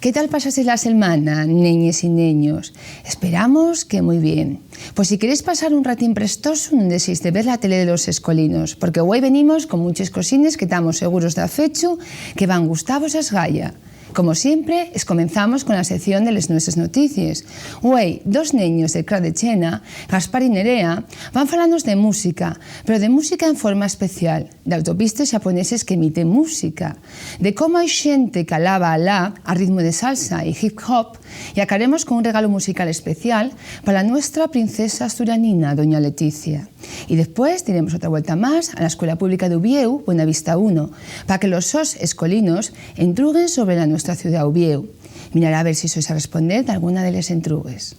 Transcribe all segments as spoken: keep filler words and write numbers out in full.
¿Qué tal pasase la selmana, neñes y neños? Esperamos que mui bien. Pues si queréis pasar un ratín prestosu, nun dexéis de ver la tele de los escolinos, porque güei venimos con munches cosines que tamos seguros dafechu que van gustavos a esgaya. Como siempre, escomenzamos con la sección de les nueses noticies. Güei, dos neños del crac de Chena, Gaspar y Nerea, van falanos de música, pero de música en forma especial, de autopistes xaponeses que emiten música, de cómo hai xente qu'alaba a Alá a ritmo de salsa y hip hop, y acabaremos con un regalo musical especial pa la nuestra princesa asturianina, doña Leticia. Y después diremos otra vuelta más a la Escuela Pública d'Uviéu, Buena Vista uno, pa que los sos escolinos entruguen sobre la nuestra ciudá Uviéu. Mirar a ver si sois a responder d'alguna de les entrugues.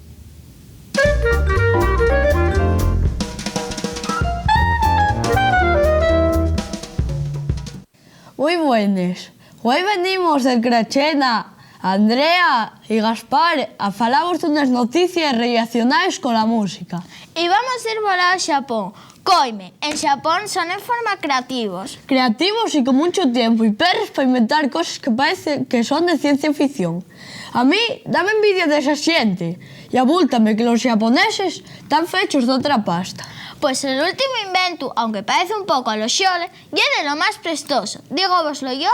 Mui buenes. Güei venimos del crac de Chena, Andrea y Gaspar, a falavos d'unes noticies rellacionaes cola música. Y vamos dir volao a Xapón. Coime, en Xapón son en forma creativos. Creativos y con muncho tiempu y perres pa inventar coses que paecen que son de ciencia ficción. A mí dame envidia d'esa xente y abúltame que los xaponeses tán fechos d'otra pasta. Pues el últimu inventu, aunque paez un poco a lo xole, ye de lo más prestoso, dígovoslo yo,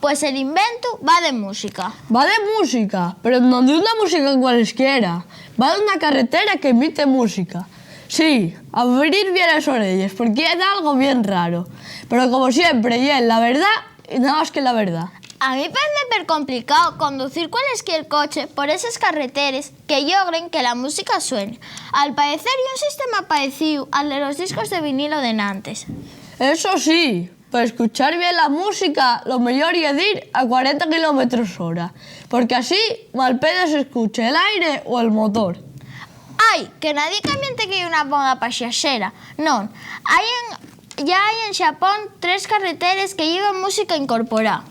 pues el inventu va de música. Va de música, pero non de una música cualesquiera, va d'una carretera que emite música. Sí, abrir bien les orelles, porque ye dalgo bien raro, pero como siempre ye la verdá y nada más que la verdá. A mí paezme percomplicao conducir cualesquier coche por eses carreteres que llogren que la música suene. Al paecer ye un sistema paecíu al de los discos de vinilo d'enantes. Eso sí, pa escuchar bien la música, lo meyor ye dir a cuarenta kilómetros hora, porque así malpedes escuche l'aire o el motor. Ai, que nadie camiente que ye una moda paxaxera. Non, hai en, ya hai en Xapón tres carreteres que llevan música incorporá.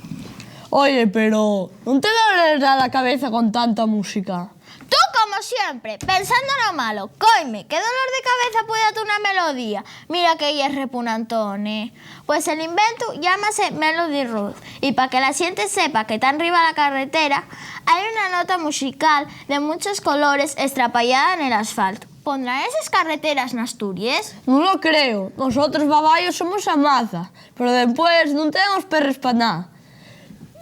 Oye, pero ¿nun te dolerá la cabeza con tanta música? Tú, como siempre, pensando no malo. Coime, ¿qué dolor de cabeza puede date una melodía? Mira que yes repunantón, eh. Pues el inventu llámase Melody Road, y pa que la xente sepa que tán riba la carretera, hai una nota musical de munchos colores estrapayada nel asfaltu. ¿Pondrán eses carreteras n'Asturies? Nun lo creo. Nosotros babayos somos a maza, pero dempués nun tenemos perres pa nada.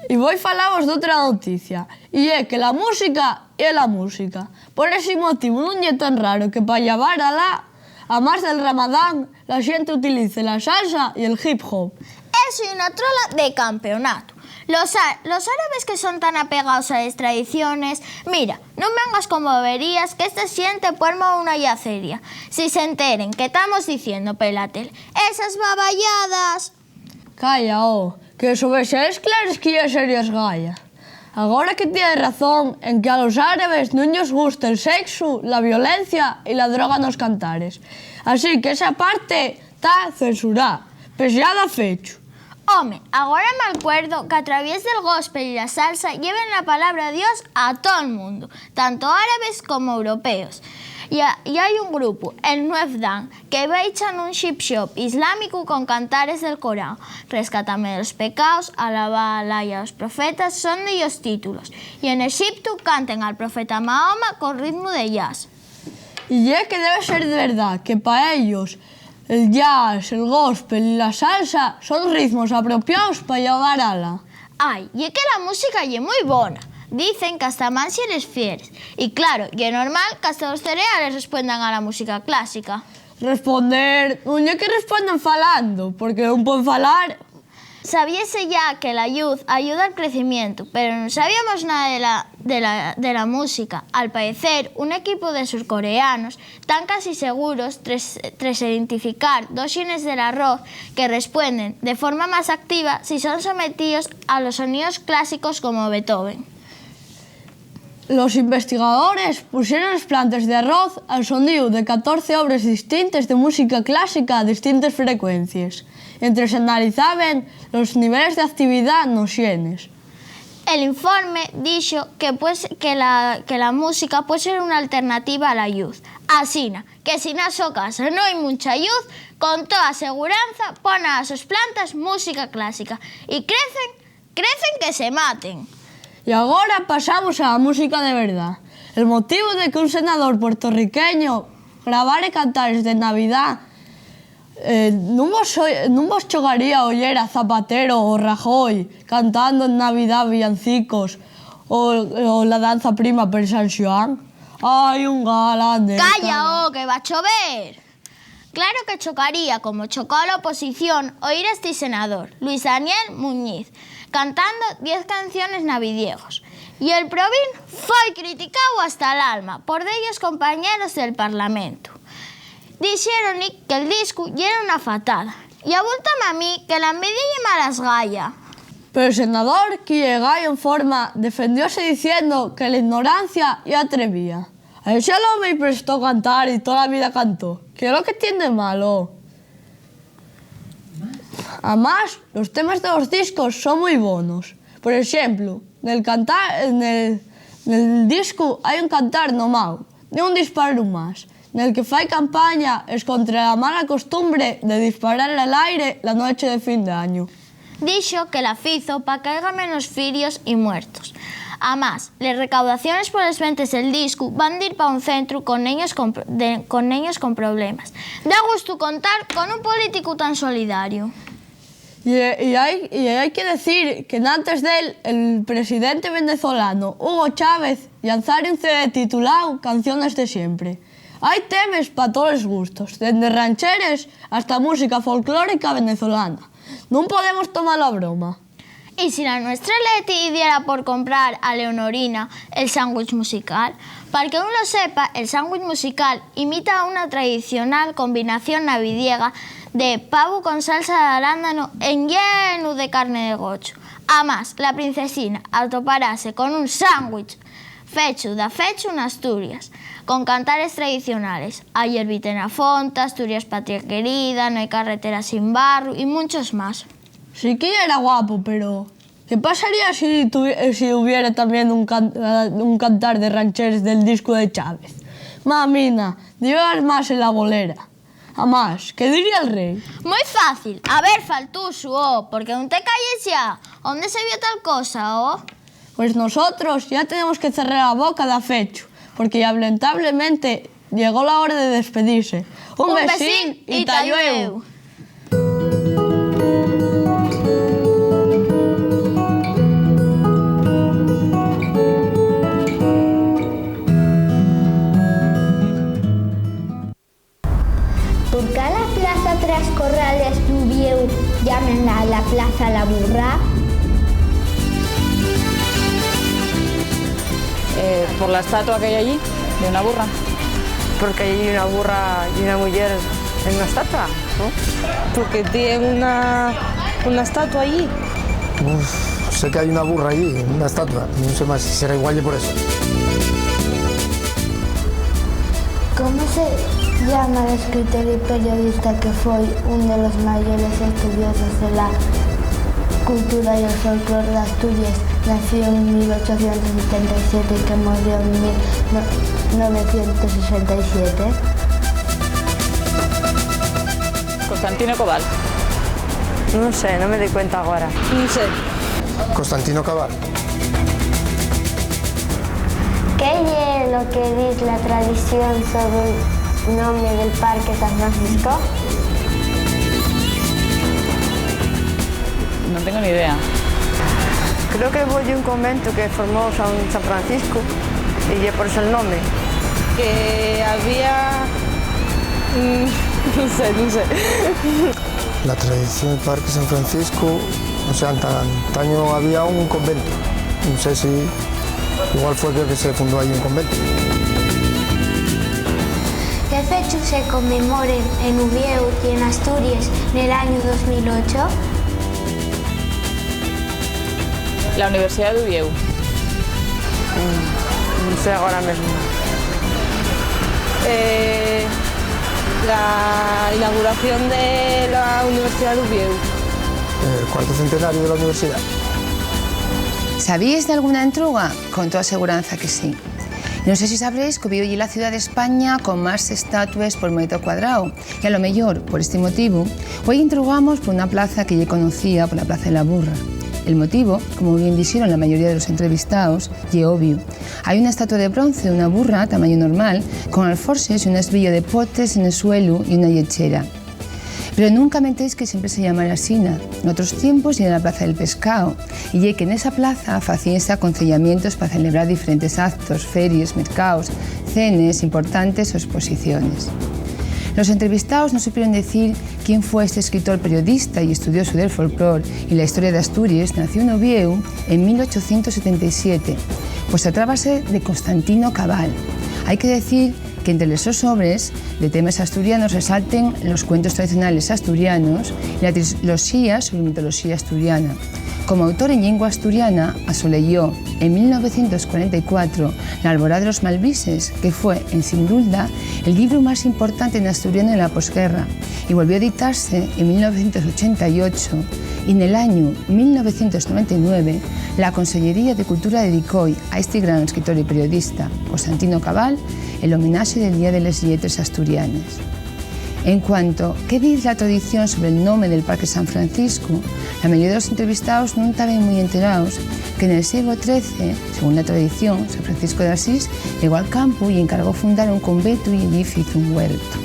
Y voi falavos d'otra noticia, y ye que la música ye la música. Por esi motivu nun ye tan raro que pa llabar Alá, amás del ramadán, la xente utilice la salsa y el hip hop. Eso ye una trola de campeonatu. Los á-, los árabes que son tan apegaos a les tradiciones, mira, nun vengas con boberías, que esta xente puerma una llaceria si s'enteren que tamos diciendo pela tele esas babayadas. Calla, oh, que desobedecer a les clares que ye serio esgaya. Agora que tienes razón en que a los árabes nun yos gusta el sexu, la violencia y la droga nos cantares. Así que esa parte ta censurá, pues ya da fechu. Home, agora m'alcuerdo qu'a traviés del gospel y la salsa lleven la palabra Dios a tol mundu, tanto árabes como europeos. Y a-, y hai un grupu, el Nuevdan, que baixa nun ship shop islámicu con cantares del Corán. Rescátame de los pecaos, Alaba a Alá y a los profetas son dellos títulos. Y en Exiptu canten al profeta Mahoma con ritmu de jazz. Y ye que debe ser verdá que pa ellos el jazz, el gospel y la salsa son ritmos apropiaos pa llabar Alá. Ai, ye que la música ye mui bona. Dicen qu'hasta manxen les fieres. Y claro, ye normal qu'hasta los cereales respuendan a la música clásica. Responder, nun ye que respuendan falando, porque nun puen falar. Sabiese ya que la lluz ayuda al crecimientu, pero nun sabíamos nada de la, de la, de la música. Al paecer, un equipu de surcoreanos tán casi seguros tres, tres identificar dos xenes del arroz que respuenden de forma más activa si son sometíos a los soníos clásicos como Beethoven. Los investigadores pusieron les plantes d'arroz al soníu de catorce obres distintes de música clásica a distintes frecuencies, mientres analizaben los niveles d'actividá nos xenes. El informe dixo que, pues, que la, que la música pue ser una alternativa a la lluz. Asina que si na so casa no hai muncha lluz, con toa seguranza pon a sos plantas música clásica y crecen, crecen que se maten. Y agora pasamos a la música de verdá. El motivu de que un senador puertorriqueño grabare cantares de Navidá, eh, ¿nun vos, so-, nun vos chocaría oyer a Zapatero o Rajoy cantando en Navidá villancicos o, o la danza prima per San Xuan? Hai un galán de... ¡Calla, oh, que va chover! Claro que chocaría, como chocó a la oposición, oír a esti senador, Luis Daniel Muñiz, cantando diez canciones navidiegos. Y el probín foi criticáu hasta l'alma por dellos compañeros del Parlamentu. Dixéron-y que'l discu yera una fatada. Y abultame a mí que la envidia ye mala esgaya. Pero el senador, que ye gallo en forma, defendióse diciendo que la ignorancia ye atrevía. A ese al home-y prestó cantar y tola vida cantó. ¿Qué ye lo que tien de malo? Amás, los temas de los discos son mui bonos. Por exemplu, nel canta-, nel, nel discu hai un cantar nomao, Ni un disparu más, nel que fai campaña escontra la mala costumbre de disparar al aire la nueche de fin d'añu. Dixo que la fizo pa qu'haiga menos firios y muertos. Amás, les recaudaciones poles ventes del discu van dir pa un centru con neños con pro-, de, con neños con problemas. Da gustu contar con un políticu tan solidario. Y, y hai, y hai que decir que enantes d'él, el presidente venezolano Hugo Chávez llanzare un C D tituláu Canciones de siempre. Hai temes pa tolos gustos, dende rancheres hasta música folclórica venezolana. Nun podemos tomalo a broma. ¿Y si la nuestra Leti diera por comprar a Leonorina el sándwich musical? Pa el que nun lo sepa, el sándwich musical imita una tradicional combinación navidiega de pavu con salsa d'arándano enllenu de carne de gochu. Amás, la princesina atoparase con un sándwich fechu dafechu n'Asturias, con cantares tradicionales, Ayer vite na fonta, Asturias patria querida, No hai carretera sin barru y munchos más. Sí que yera guapo, pero ¿qué pasaría si tuvi-, si hubiera tamién un can-, eh, un cantar de rancheres del discu de Chávez? Mamina, diba armase la bolera. Amás, ¿qué diría'l rei? Mui fácil. A ver, faltusu, oh, ¿por qué nun te calles yá? ¿Ónde se vio tal cosa, oh? Pues nosotros yá tenemos que cerrar la boca dafechu, porque, lamentablemente, llegó la hora de despedirse. Un besín y ta llueu. ¿Por qué a la plaza tras Corrales d'Uviéu llámenla la Plaza La Burra? Eh, por la estatua que hai allí, de una burra. Porque hai una burra y una muyer en una estatua, ¿no? Porque tienen una, una estatua allí. Uf, sé que hai una burra allí, una estatua. Nun sé más si será igual y por eso. ¿Cómo se llama l'escritor y periodista que foi un de los mayores estudiosos de la cultura y el folclor d'Asturias? Nació en mil ochocientos setenta y siete y que murió en mil novecientos sesenta y siete. Constantino Cobal. Nun sé, nun me di cuenta agora. Nun sé. Constantino Cobal. ¿Qué ye lo que diz la tradición sobre'l nome del Parque San Francisco? No tengo ni idea. Creo que hubo un convento que formó San, San Francisco y ye por eso el nome. Que había, mm, no sé, no sé. La tradición del Parque San Francisco, o sea, anta-, antaño había un convento. No sé si igual fue que se fundó ahí un convento. ¿Qué fechu se conmemoren en Uviéu y en Asturies nel añu dos mil ocho? La Universidad de Uviéu. Mm, no sé ahora mismo. Eh, la inauguración de la Universidad de Uviéu. El cuarto centenario de la universidad. ¿Sabíes d'alguna entruga? Con toda seguranza que sí. Nun sé si sabréis qu'Uviéu ye la ciudá d'España con más estatues por metru cuadrau, y a lo meyor, por esti motivu, güei entrugamos por una plaza que ye conocía por la Plaza de la Burra. El motivo, como bien dixeron la mayoría de los entrevistaos, ye obviu. Hai una estatua de bronce d'una burra, tamañu normal, con alforxes y una esbilla de potes en el suelu y una llechera. Pero nunca metéis que siempre se llamara asina. N'otros tiempos yera la Plaza del Pescao, y ye que nesa plaza facíense aconceyamientos pa celebrar diferentes actos, feries, mercaos, cenes importantes o exposiciones. Los entrevistaos no supieron decir quién fue este escritor, periodista y estudioso del folclor y la historia d'Asturies, nacido n'Uviéu en mil ochocientos setenta y siete, pues trataba de Constantino Cabal. Hai que decir que entre les sos obres de temes asturianos resalten los cuentos tradicionales asturianos y la triloxía sobre mitoloxía asturiana. Como autor en llingua asturiana, asoleyó en mil novecientos cuarenta y cuatro L'Alborá de los Malvises, que fue, ensin dulda, el llibru más importante n'asturianu de la posguerra, y volvió a editarse en mil novecientos ochenta y ocho, y nel añu mil novecientos noventa y nueve, la Consellería de Cultura dedicó-y a esti gran escritor y periodista, Constantino Cabal, el homenaxe del Día de les Lletres Asturianes. En cuanto qué diz la tradición sobre'l nome del Parque San Francisco, la mayoría de los entrevistaos nun taben mui enteraos que nel sieglu trece, según la tradición, San Francisco d'Asís llegó al campu y encargó fundar un conventu y ellí fizo un huertu.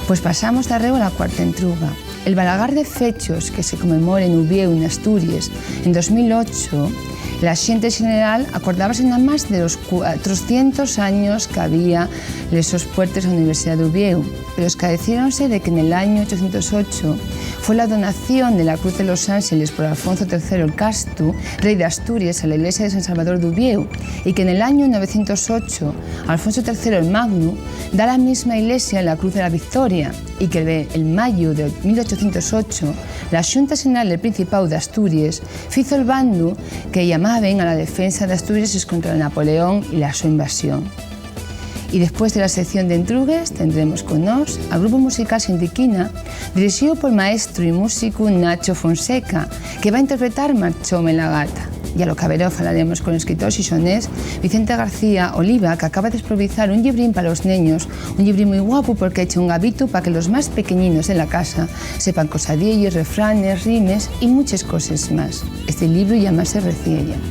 Pues pasamos darréu a la cuarta entruga. El balagar de fechos que se conmemora n'Uviéu, n'Asturies, en dos mil ocho, la xente en xeneral acordábase namás de los cuatrocientos años qu'abría les sos puertes a la Universidá d'Uviéu, pero escaeciéronse de que nel añu ochocientos ocho fue la donación de la Cruz de los Ánxeles por Alfonso terceru el Castu, rei d'Asturies, a la ilesia de San Salvador d'Uviéu, y que nel añu novecientos ocho Alfonso terceru el Magnu da a la misma ilesia la Cruz de la Victoria, y que el mayu de mil ochocientos ocho la Xunta Xeneral del Principáu d'Asturies fizo el bandu que llamaben a la defensa d'Asturies escontra Napoleón y la so invasión. Y después de la sección d'entrugues, tendremos con nós al grupu musical Xintiquina, dirixíu pol maestru y músicu Nacho Fonseca, que va interpretar Marchóme la gata. Ya lo cabera falaremos col escritor xixonés Vicente García Oliva, qu'acaba d'esprovisar un llibrín pa los neños, un llibrín mui guapu porque echa un gabitu pa que los más pequeñinos de la casa sepan cosadielles, refranes, rimes y muches coses más. Esti llibru llámase Reciella.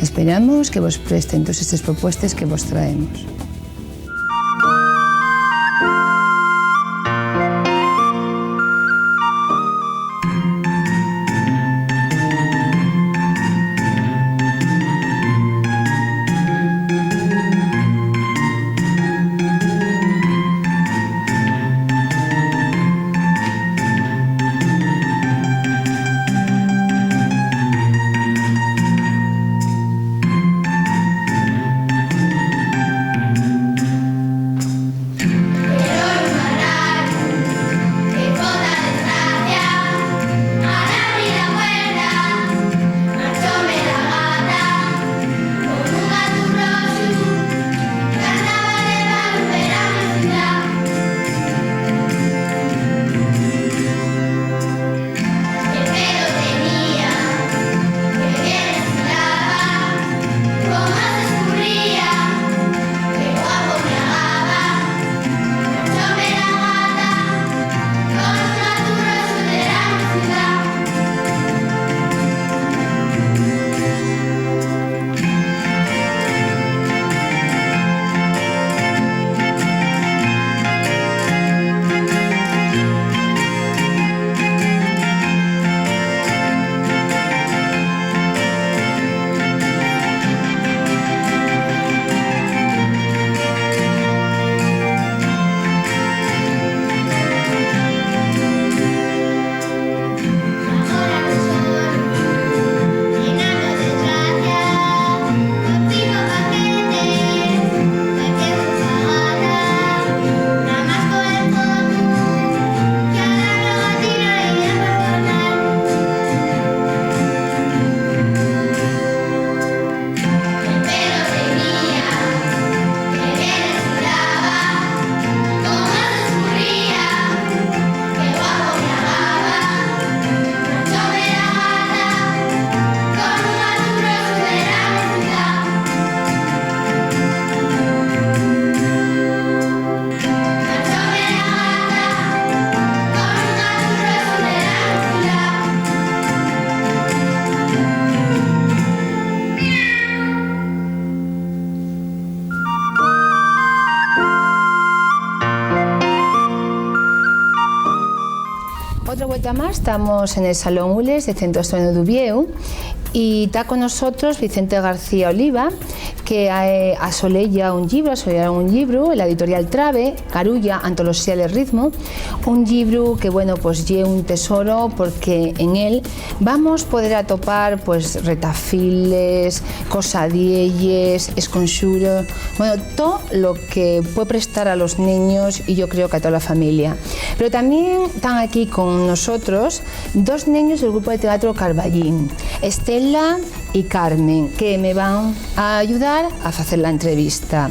Esperamos que vos presten toes estes propuestes que vos traemos. Además, estamos en el Salón Ules de Centro Asturiano d'Uviéu y ta con nosotros Vicente García Oliva, que, eh, asoleya un llibru, asoleya un llibru, la editorial Trabe, Garulla, Antoloxía del Ritmo, un llibru que, bueno, pues, ye un tesoro, porque en él vamos poder atopar, pues, retafiles, cosadielles, esconxuros, bueno, todo lo que puede prestar a los niños y yo creo que a toda la familia. Pero también están aquí con nosotros dos niños del grupo de teatro Carballín, Estela y Carmen, que me van a ayudar a hacer la entrevista.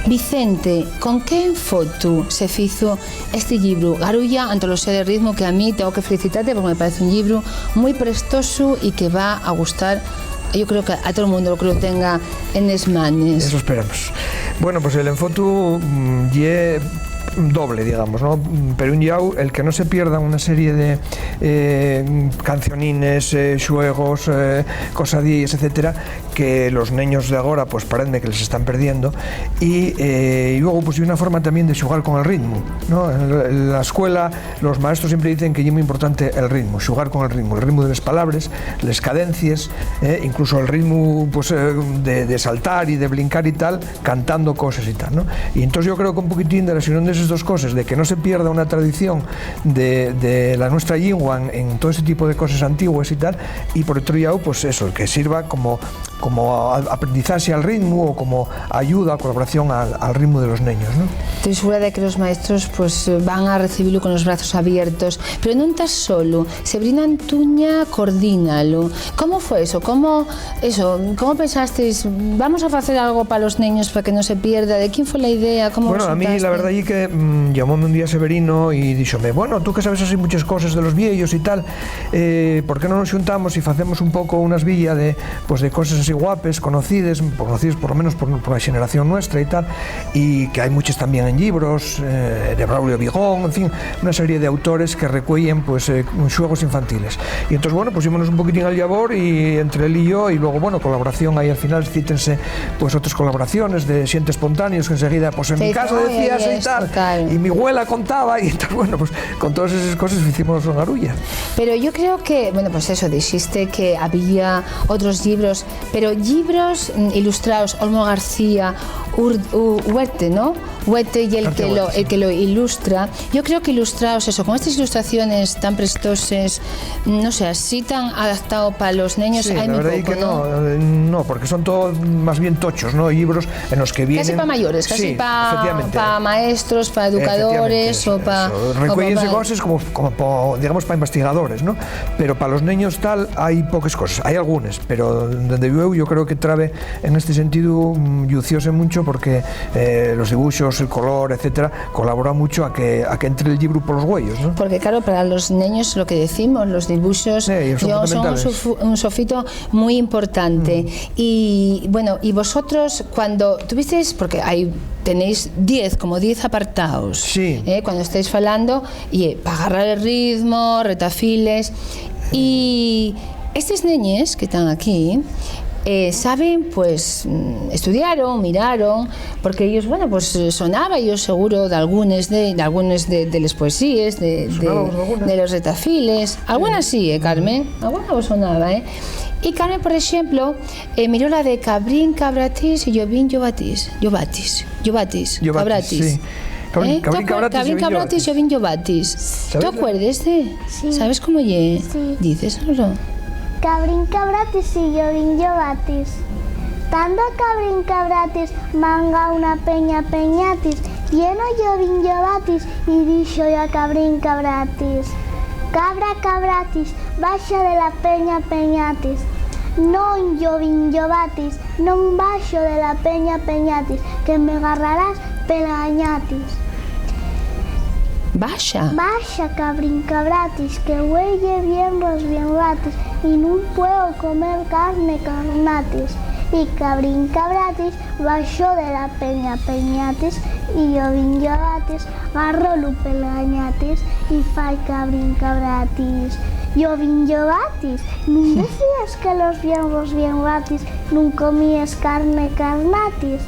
Vicente, ¿con qué enfotu se fizo este llibru, Garulla, Antoloxía de Ritmo, que a mí tengo que felicitarte porque me parece un llibru muy prestoso y que va a gustar, yo creo que a todo el mundo lo que lo tenga en les manes? Eso esperamos. Bueno, pues el enfotu, mm, ye doble, digamos, ¿no? Mm, pero un llau, el que no se pierdan una serie de, eh, cancionines, eh, xuegos, eh, cosadielles, etcétera, que los neños de agora, pues, parézme que les están perdiendo. Y, eh, y luego, pues, hay una forma también de xugar con el ritmo, ¿no? En la, en la escuela, los maestros siempre dicen que es muy importante el ritmo, xugar con el ritmo, el ritmo de las palabras, las cadencias, eh, incluso el ritmo, pues, eh, de, de saltar y de brincar y tal, cantando cosas y tal, ¿no? Y entonces yo creo que un poquitín de la unión de esas dos cosas, de que no se pierda una tradición de, de la nuestra lengua en, en todo ese tipo de cosas antiguas y tal, y por otro lado, pues eso, que sirva como, como a-, aprendizaje al ritmo o como ayuda o colaboración al, al ritmo de los niños, ¿no? Estoy segura de que los maestros, pues, van a recibirlo con los brazos abiertos, pero no estás solo. Sebrina Antuña, coordínalo. ¿Cómo fue eso? ¿Cómo, eso, cómo pensasteis, "Vamos a hacer algo para los niños para que no se pierda"? ¿De quién fue la idea? ¿Cómo Bueno, a mí la resultaste? Verdad es que, mm, llamóme un día Severino y díxome, "Bueno, tú que sabes así muchas cosas de los viejos y tal, eh, ¿por qué no nos juntamos y hacemos un poco unas villa de, pues, de cosas así guapes, conocides, conocides por lo menos por, por la generación nuestra y tal?". Y que hay muchas también en libros, eh, de Braulio Vigón, en fin, una serie de autores que recuellen, pues, eh, xuegos infantiles. Y entonces, bueno, pusimos un poquitín al llavor y entre él y yo, y luego, bueno, colaboración, ahí al final cítense, pues, otras colaboraciones de xente espontáneos que enseguida, pues, en Sí, mi casa sí, decía sí, así y tal, total. Y mi abuela contaba, y entonces, bueno, pues, con todas esas cosas hicimos Garulla. Pero yo creo que, bueno, pues eso, dijiste que había otros libros, pero libros, mm, ilustrados, Olmo García, Ur-, U-, Huerte, ¿no? Huete y el García que lo, Huete, sí. El que lo ilustra. Yo creo que ilustrados, eso, con estas ilustraciones tan prestoses, no sé, así tan adaptado para los niños, Sí, hay la muy verdad es poco, que ¿no? No, eh, no, porque son todos más bien tochos, ¿no? Libros en los que vienen Casi para mayores, casi Sí, pa, efectivamente. Pa maestros, pa educadores Efectivamente, o pa, eso. O Recuéllense pa cosas como, como po, digamos, para investigadores, ¿no? Pero para los niños tal hay pocas cosas, hay algunas, pero desde luego yo creo que Trabe en este sentido, mm, yucióse mucho porque, eh, los dibuxos, el color, etcétera, colabora mucho a que, a que entre el libro por los güeyos, ¿no? Porque, claro, para los niños, lo que decimos, los dibuxos Sí, son llevan un fundamentales. sofu-, un sofito muy importante. Mm. Y, bueno, y vosotros, cuando tuvisteis, porque hay, tenéis diez, como diez apartados, Sí. ¿Eh? Cuando estáis falando, y, eh, pa agarrar el ritmo, retafiles, y estes neñes que están aquí, eh, saben, pues, mm, estudiaron, miraron, porque ellos, bueno, pues, eh, sonaba, ellos seguro, de algunes de, de algunes de, de les poesíes, de, de, Sonaba vos alguna? de los retafiles. Algunas sí, eh, Carmen? Alguna vos sonaba, eh? Y Carmen, por exemplo, eh, miró la de Cabrín, Cabratis y Llobín, Llobatis, Llobatis, Llobatis, Llobatis, Cabratis. Sí. Cabrín, ¿Eh? Cabrín, ¿Tú acuer-, Cabratis, Cabrín, Llobín, Cabratis, Llobatis. Llobín, Llobatis. ¿Tú ¿Sabes? acuerdes de? Sí. ¿Sabes cómo ye? Sí. Dices, ¿no? Cabrín, Cabratis y Llobín, Llobatis. Tando Cabrín, Cabratis, manga una peña, peñatis, lleno Llobín, Llobatis, y díxo-y a Cabrín, Cabratis: "Cabra, Cabratis, baxa de la peña, peñatis". "Non, Llobín, Llobatis, non baxo de la peña, peñatis, que me garrarás pel gañatis". Baxa. Baxa, Cabrín, Cabratis, que güei ye bienres, bienratis, y nun puedo comer carne, carnatis. Y Cabrín, Cabratis, baxó de la peña, peñatis, y Llobín, Llobatis, garrólu pel gañatis, y fai Cabrín, Cabratis: "Llobín, Llobatis, nun decías que los bienres, bienratis, nun comíes carne, carnatis?".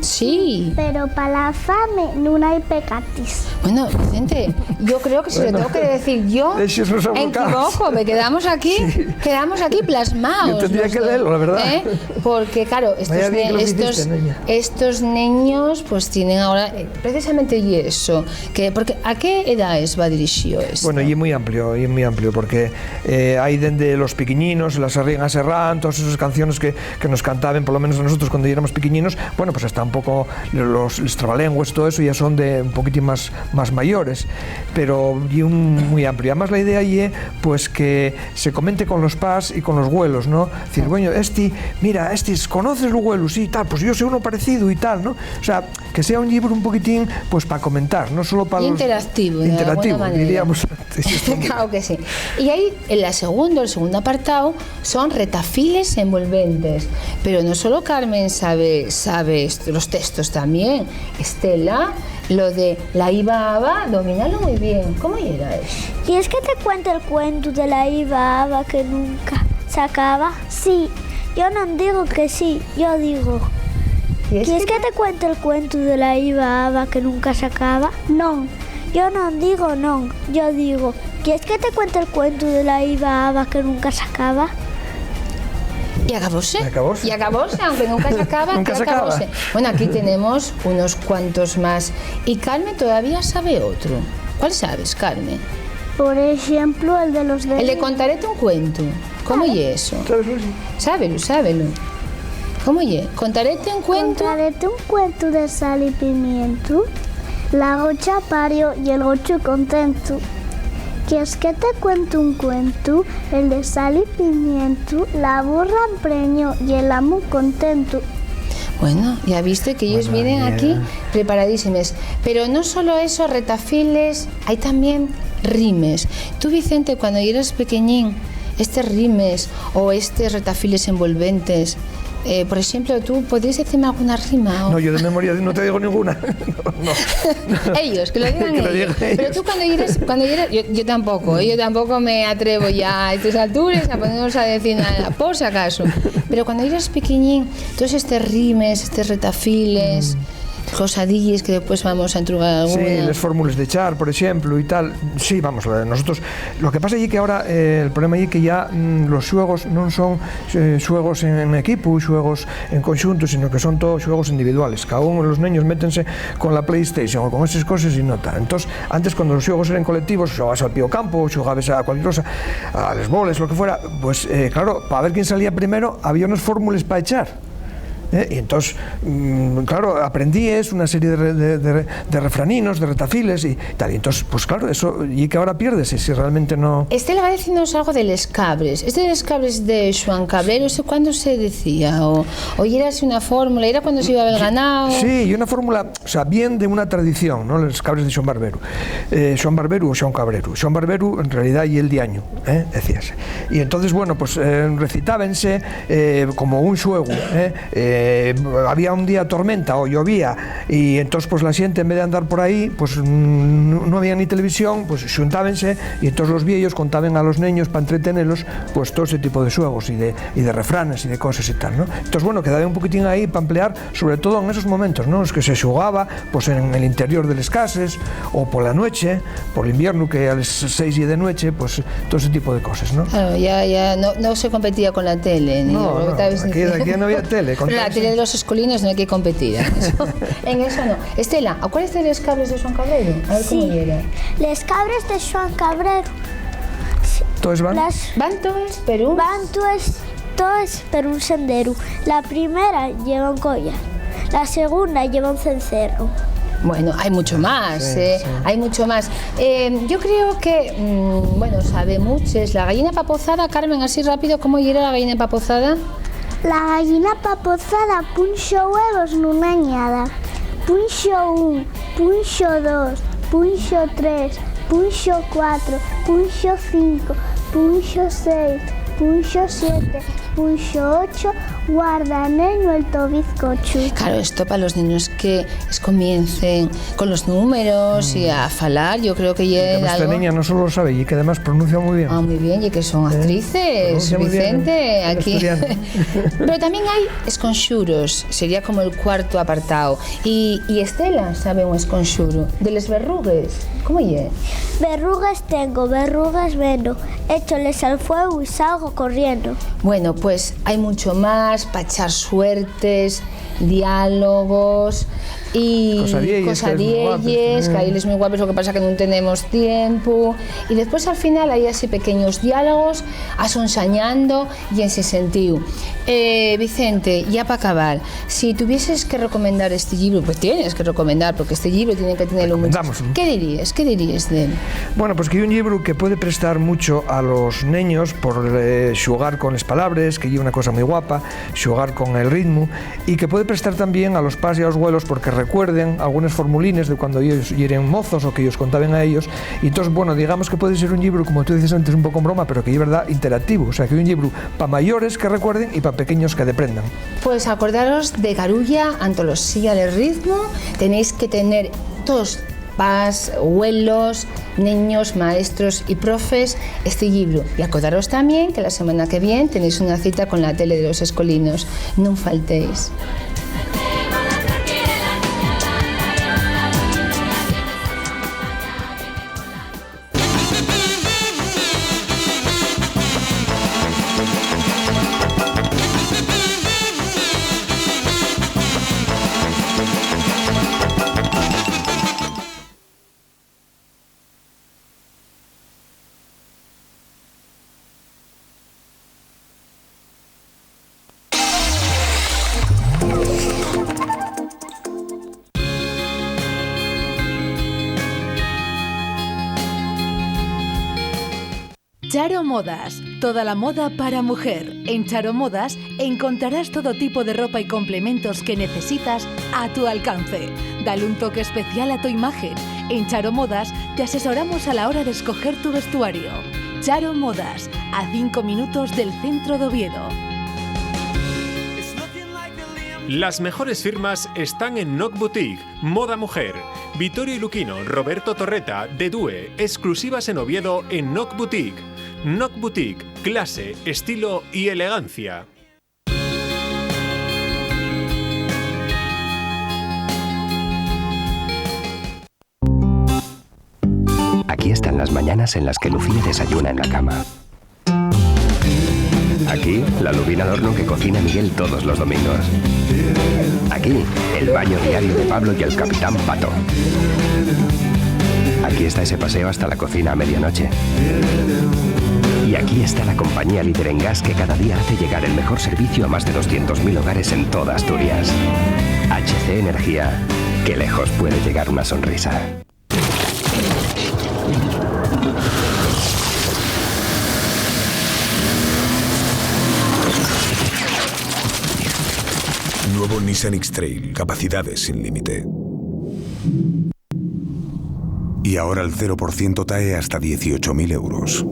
Sí. Pero pa la fame nun hai pecatis. Bueno, Vicente, yo creo que si lo tengo que decir yo, encima, ojo, me quedamos aquí, quedamos aquí plasmados. Yo tendría que leerlo, la verdad. ¿Eh? Porque, claro, estos, estos niños pues tienen ahora, eh, precisamente y eso, que, porque ¿a qué edades va dirigido esto? Bueno, y es muy amplio, y es muy amplio, porque eh, hai dende los piquiñinos, la Serrín a Serrán, todas esas canciones que, que nos cantaban, por lo menos a nosotros cuando éramos piquiñinos, bueno, pues hasta un poco los, los trabalenguas y todo eso ya son de un poquitín más, más mayores, pero y un muy amplio. Además la idea ye, pues, que se comente con los pas y conlos güelos, ¿no? Decir, bueno, este, mira, este, ¿conoces el güelo? Sí, tal, pues yo sé uno parecido y tal, ¿no? O sea, que sea un libro un poquitín, pues, para comentar, no solo para los... Interactivo, de alguna manera. Diríamos. Claro que sí. Y ahí, en la segundo, el segundo apartado, son retafiles envolventes. Pero no solo Carmen sabe, sabe est-, los textos también. Estela, lo de la iba aba, domínalo muy bien. ¿Cómo era eso? ¿Quieres que te cuente el cuento de la iba aba que nunca se acaba? Sí, yo non digo que sí, yo digo. ¿Quieres que te cuente el cuento de la iba aba que nunca se acaba? Non, yo non digo non, yo digo. ¿Quieres que te cuente el cuento de la iba aba que nunca se acaba? Y acabóse. Y acabóse. Y acabóse, aunque nunca se acaba, nunca se acaba. Bueno, aquí tenemos unos cuantos más. Y Carmen todavía sabe otro. ¿Cuál sabes, Carmen? Por ejemplo, el de los... El de contarete un cuento. ¿Cómo ye eso? ¿Sabes, Lucy? Sábelo, sábelo. ¿Cómo ye? Contarete un cuento. Contarete un cuento de sal y pimiento. La gocha parió y el gochu contento. ¿Quieres que te cuente un cuento? El de sal y pimiento. La burra empreñó y el amo contento. Bueno, ya viste que ellos vienen aquí preparadísimes. Pero no solo eso, retafiles, hay también rimes. Tú, Vicente, cuando eras pequeñín, estes rimes o estes retafiles envolventes, eh, por exemplo, ¿tú podrías decirme alguna rima? No, yo de memoria no te digo ninguna. No, no. Ellos, que lo digan ellos. Pero tú cuando eres, cuando eres, yo, yo tampoco, eh, yo tampoco me atrevo ya a estas alturas a ponernos a decir nada, por si acaso. Pero cuando eres pequeñín, todos estos rimes, estos retafiles, cosadilles que después vamos a entrugar alguna. Sí, les fórmules de char, por exemplu, y tal. Sí, vamos, eh, nosotros, lo que pasa ye que ahora, eh, el problema ye que ya, mm, los xuegos non son, eh, xuegos en, en equipu, xuegos en conxunto, sino que son todos xuegos individuales. Cada uno de los neños métense con la PlayStation o con esas cosas y no tal. Entonces, antes, cuando los xuegos eran colectivos, xugabas al pío campo, xugabas a cualquier cosa, a les boles, lo que fuera, pues, eh, claro, pa ver quién salía primero, había unas fórmules pa echar. Eh, y entonces, mm, claro, aprendíes una serie de, re-, de, de, de refraninos, de retafiles y tal. Y entonces, pues claro, eso, y que ahora pierdes si realmente no... Estela va a decirnos algo de les cabres. Este de les cabres de Xuan Cabrero, ¿eso cuándo se decía? ¿O, o yera así una fórmula? ¿Era cuando se iba a ver ganado? Sí, y una fórmula, o sea, bien de una tradición, ¿no? Les cabres de Xuan Barberu. Eh, Xuan Barberu o Xuan Cabreru. Xuan Barberu, en realidad, y el diaño, ¿eh? Decíase. Y entonces, bueno, pues, eh, recitábense, eh, como un xuegu, ¿eh? Eh, había un día tormenta o llovía, y entonces, pues, la xente, en vez de andar por ahí, pues, mm, no, no había ni televisión, pues, xuntábense, y entonces los vieyos contaban a los neños pa entretenelos, pues, todo ese tipo de xuegos y de, y de refranes y de cosas y tal, ¿no? Entonces, bueno, quedaba un poquitín ahí pa emplear, sobre todo en esos momentos, ¿no? Los que se xugaba, pues, en el interior de les cases, o por la nueche, por l'inviernu, que a les seis ye de nueche, pues, todo ese tipo de cosas, ¿no? Claro, ya, ya no, no se competía con la tele, ni... No, lo que no, estabas aquí, diciendo. Aquí no había tele. Con la tele de los escolinos no hay que competir, en eso, en eso no. Estela, ¿acuerdas de les cabres de Xuan Cabrero? A ver cómo... Sí. Era. Les cabres de Xuan Cabrero. Todos van. Las... Van todos, pero un... Van todos, todos per un senderu. La primera lleva un collar, la segunda lleva un cencerru. Bueno, hay mucho más, sí, eh, sí. Hay mucho más. Eh, yo creo que, mm, bueno, sabe muchos. La gallina papozada, Carmen, así rápido, ¿cómo yera la gallina papozada? La gallina papozada punxo huevos nuna añada. Punxo un, punxo dos, punxo tres, punxo cuatro, punxo cinco, punxo seis, punxo siete, Punxo ocho, guarda, neño, el to bizcochu. Claro, esto pa los neños que escomiencen con los números y a falar, yo creo que ye... Esta algo niña no solo lo sabe, y que además pronuncia muy bien. Ah, muy bien, y que son... Eh, actrices, pronuncia muy bien, Vicente, eh, aquí. Asturiano. Pero también hay esconxuros, sería como el cuarto apartado. Y, y Estela sabe un esconxuru de les berrugues. ¿Cómo ye? Berrugues tengo, berrugues veno, écholes al fueu y salgo corriendo. Bueno, pues hay mucho más pa echar suertes, diálogos y cosadielles, que hay les muy guapes, cosadielles, que hay les muy guapes, lo que pasa que nun tenemos tiempu. Y después al final hay así pequeños diálogos, asonsañando y en ese sentido. Eh, Vicente, ya pa acabar, si tuvieses que recomendar este libro, pues tienes que recomendar, porque este libro tiene que tener un... Recomendamos, ¿no? ¿Qué dirías? ¿Qué dirías de él? Bueno, pues que ye un libro que puede prestar mucho a los neños por, eh, xugar con les palabres, que ye una cosa muy guapa, xugar con el ritmo, y que puede prestar también a los pas y a los güelos porque recuerden algunes formulines de cuando ellos yeren mozos o que ellos contaban a ellos. Y entonces, bueno, digamos que puede ser un libro, como tú dices antes, un poco en broma, pero que es verdad, interactivo. O sea, que un libro pa mayores que recuerden y pa pequeños que deprendan. Pues acordaros de Garulla, Antolosía del Ritmo. Tenéis que tener todos, pas, güelos, neños, maestros y profes, este libro. Y acordaros también que la semana que viene tenéis una cita con la tele de los escolinos. Nun faltéis. Charo Modas, toda la moda para mujer. En Charo Modas encontrarás todo tipo de ropa y complementos que necesitas a tu alcance. Dale un toque especial a tu imagen. En Charo Modas te asesoramos a la hora de escoger tu vestuario. Charo Modas, a cinco minutos del centro de Oviedo. Las mejores firmas están en Noc Boutique. Moda mujer. Vittorio y Luquino, Roberto Torretta, De Due, exclusivas en Oviedo en Noc Boutique. Noc Boutique, clase, estilo y elegancia. Aquí están las mañanas en las que Lucía desayuna en la cama. Aquí, la lubina al horno que cocina Miguel todos los domingos. Aquí, el baño diario de Pablo y el Capitán Pato. Aquí está ese paseo hasta la cocina a medianoche. Y aquí está la compañía líder en gas que cada día hace llegar el mejor servicio a más de doscientos mil hogares en toda Asturias. H C Energía, qué lejos puede llegar una sonrisa. Nuevo Nissan X-Trail, capacidades sin límite. Y ahora el cero por ciento TAE hasta dieciocho mil euros.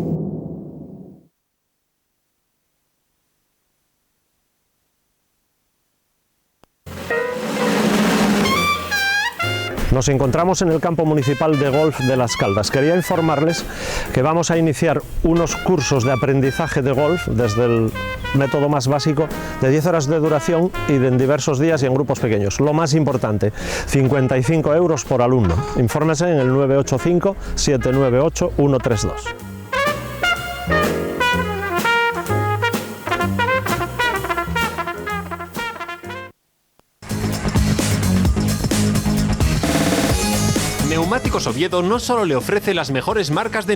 Nos encontramos en el campo municipal de golf de Las Caldas. Quería informarles que vamos a iniciar unos cursos de aprendizaje de golf desde el método más básico, de diez horas de duración y de, en diversos días y en grupos pequeños. Lo más importante, cincuenta y cinco euros por alumno. Infórmese en el nueve ocho cinco, siete nueve ocho, uno tres dos. Neumáticos Oviedo no solo le ofrece las mejores marcas de